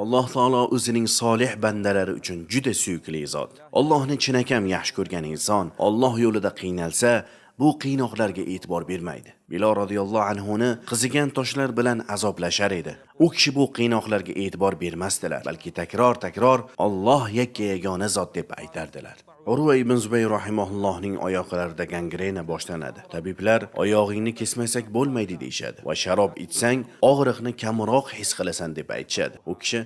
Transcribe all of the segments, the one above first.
Alloh taolo o'zining solih bandalari uchun juda suyukli zot. Allohni chinakam yaxshi ko'rgan inson Alloh yo'lida qiynalsa, bu qiynoqlarga e'tibor bermaydi. Bilol radhiyallohu anhuni qizigan toshlar bilan azoblashar edi. U kishi bu qiynoqlarga e'tibor bermasdilar, balki takror-takror Alloh yakka yagona zot deb aytardilar. Urva ibn Zubayr rahimahullohning oyoqlarida gangrena boshlanadi. Tabiblar oyog'ingni kesmasak bo'lmaydi deyshadi va sharob ichsang og'riqni kamroq his qilasan deb aytishadi. U kishi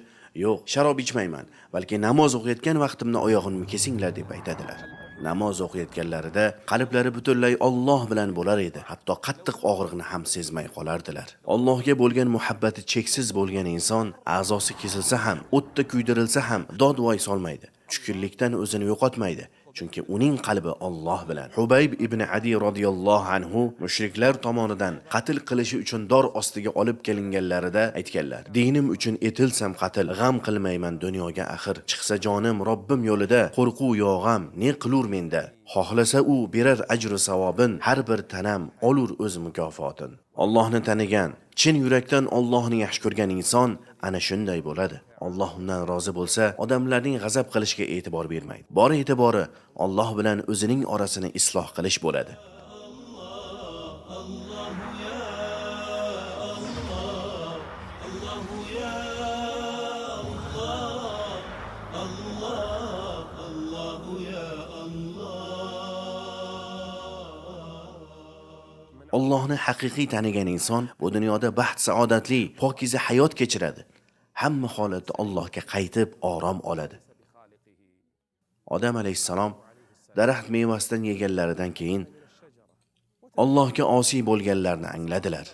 yo'q, sharob ichmayman, balki namoz o'qiyotgan vaqtimda oyog'imni kesinglar deb aytadilar. Namoz o'qiyotganlarida qalblari butunlay Alloh bilan bo'lar edi. Hatto qattiq og'riqni ham sezmay qolardilar. Allohga bo'lgan muhabbati cheksiz bo'lgan inson a'zosi kesilsa ham, o'tda kuydirilsa ham dod-voy solmaydi. Tushkunlikdan o'zini yo'qotmaydi. Chunki uning qalbi Alloh bilan. Hubayb ibn Adi radhiyallohu anhu mushriklar tomonidan qatl qilishi uchun dor ostiga olib kelinganlarida aytganlar: "Dinim uchun etilsam qatl, g'am qilmayman dunyoga axir. Chiqsa jonim Robbim yo'lida, qo'rquv yo g'am ne qilur menda? Xohlasa u berar ajru savobin, har bir tanam olur o'z mukofotin." Allohni tanigan, chin yurakdan Allohni yaxshi ko'rgan inson ana shunday bo'ladi. Alloh undan rozi bo'lsa, odamlarning g'azab qilishiga e'tibor bermaydi. Bor e'tibori Alloh bilan o'zining orasini isloh qilish bo'ladi. Allohni haqiqiy tanigan inson bu dunyoda baxt saodatli, pokiza hayot kechiradi. Hamma holatda Allohga qaytib orom oladi. Odam alayhissalom daraxt mevasidan yeganlaridan keyin Allohga osiy bo'lganlarini angladilar.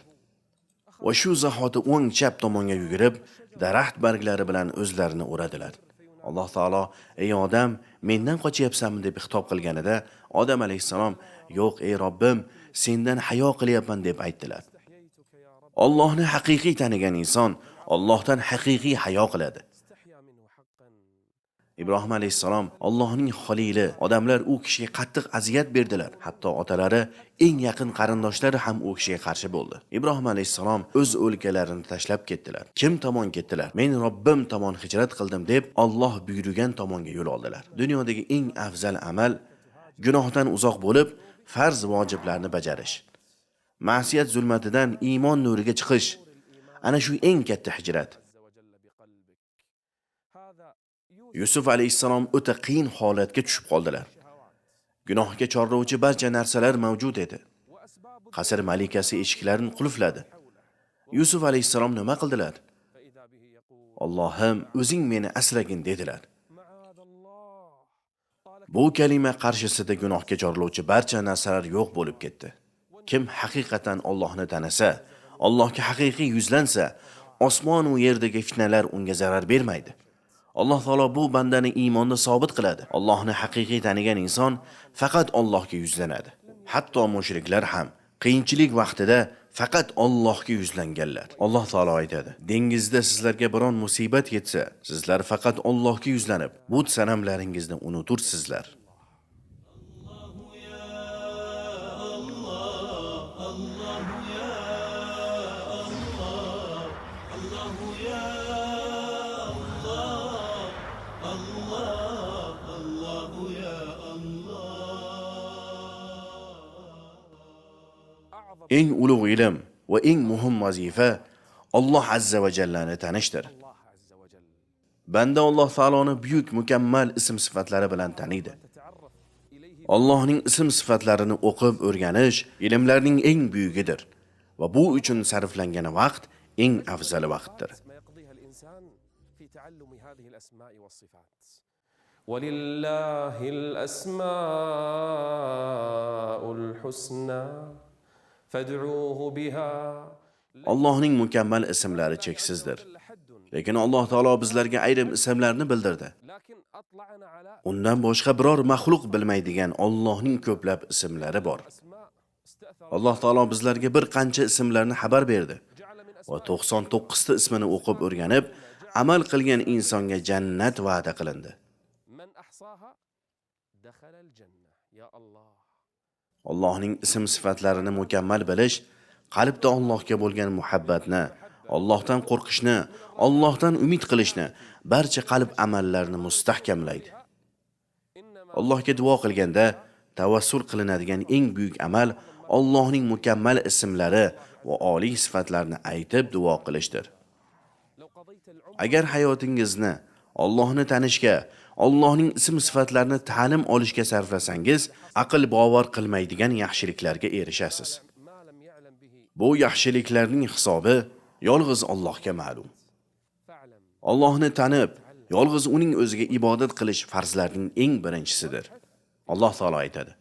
Va shu zahoti o'ng chap tomonga yugurib, daraxt barglari bilan o'zlarini uradilar. Alloh taolo: "Ey odam, mendan qochyapsanmi?" deb xitob qilganida, Odam alayhissalom: "Yo'q, ey Robbim, sendan hayo qilyapman" deb aytdilar. Allohni haqiqiy tanigan inson Allohdan haqiqiy hayo qiladi. Ibrohim alayhissalom Allohning xolili, odamlar u kishiga qattiq aziyat berdilar. Hatto otalari, eng yaqin qarindoshlari ham u kishiga qarshi bo'ldi. Ibrohim alayhissalom o'z o'lkalarini tashlab ketdilar. Kim tomon ketdilar? Men Robbim tomon hijrat qildim deb Alloh buyurgan tomonga yo'l oldilar. Dunyodagi eng afzal amal gunohdan uzoq bo'lib, farz vojiblarni bajarish. Ma'siyat zulmatidan iymon nuriga chiqish. Ana shu eng katta hijrat. Yusuf alayhissalom o'ta qiyin holatga tushib qoldilar. Gunohga chorlovchi barcha narsalar mavjud edi. Qasr malikasi eshiklarini qulfladi. Yusuf alayhissalom nima qildilar? Allohim, o'zing meni asragin dedilar. Bu kalima qarshisida gunohga chorlovchi barcha narsalar yo'q bo'lib ketdi. Kim haqiqatan Allohni tanasa, Allohga haqiqiy yuzlansa, osmon va yerdagi fitnalar unga zarar bermaydi. Alloh taolo bu bandani iymonda sobit qiladi. Allohni haqiqiy tanigan inson faqat Allohga yuzlanadi. Hatto mushriklar ham qiyinchilik vaqtida faqat Allohga yuzlanganlar. Alloh taolo aytadi: "Dengizda sizlarga biron musibat yetsa, sizlar faqat Allohga yuzlanib, but sanamlaringizni unutursizlar." Eng ulug' ilm va eng muhim vazifa Alloh azza va jallani tanishdir. Banda Alloh taoloni buyuk mukammal ism sifatlari bilan taniydi. Allohning ism sifatlarini o'qib o'rganish ilmlarning eng buyugidir va bu uchun sarflangan vaqt eng afzali vaqtdir. ولله الأسماء الحسنى فادعوه بها. Allohning mukammal ismlari cheksizdir. Lekin Alloh taolo bizlarga ayrim ismlarni bildirdi. Undan boshqa biror maxluq bilmaydigan Allohning ko'plab ismlari bor. Alloh taolo bizlarga bir qancha ismlarni xabar berdi va 99 ta ismini o'qib o'rganib, amal qilgan insonga jannat va'da qilindi. Allohning ism sifatlarini mukammal bilish qalbda Allohga bo'lgan muhabbatni, Allohdan qo'rqishni, Allohdan umid qilishni, barcha qalb amallarini mustahkamlaydi. Allohga duo qilganda tavassul qilinadigan eng buyuk amal Allohning mukammal ismlari va oliy sifatlarini aytib duo qilishdir. Agar hayotingizni Allohni tanishga, Allohning ism sifatlarini ta'lim olishga sarflasangiz, aql bovar qilmaydigan yaxshiliklarga erishasiz. ما لم يعلم به Bu yaxshiliklarning hisobi yolg'iz Allohga ma'lum. فاعلم Allohni tanib, yolg'iz uning o'ziga ibodat qilish farzlarning eng birinchisidir. Alloh taolo aytadi: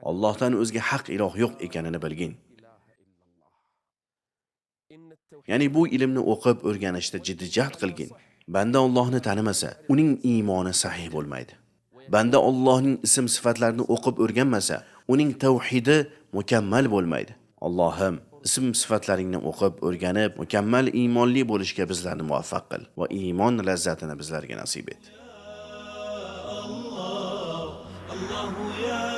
Allohdan o'zga haq iloh yo'q ekanini bilgin. إله إلا الله. إن التوحيد Ya'ni bu ilmni o'qib o'rganishda jiddiy jahd qilgin. Banda Allohni tanimasa, uning iymoni sahih bo'lmaydi. Banda Allohning ism sifatlarini o'qib o'rganmasa, uning tavhidi mukammal bo'lmaydi. Allohim, ism sifatlaringni o'qib o'rganib, mukammal iymonli bo'lishga bizlarni muvaffaq qil va iymon lazzatini bizlarga nasib et. الله يا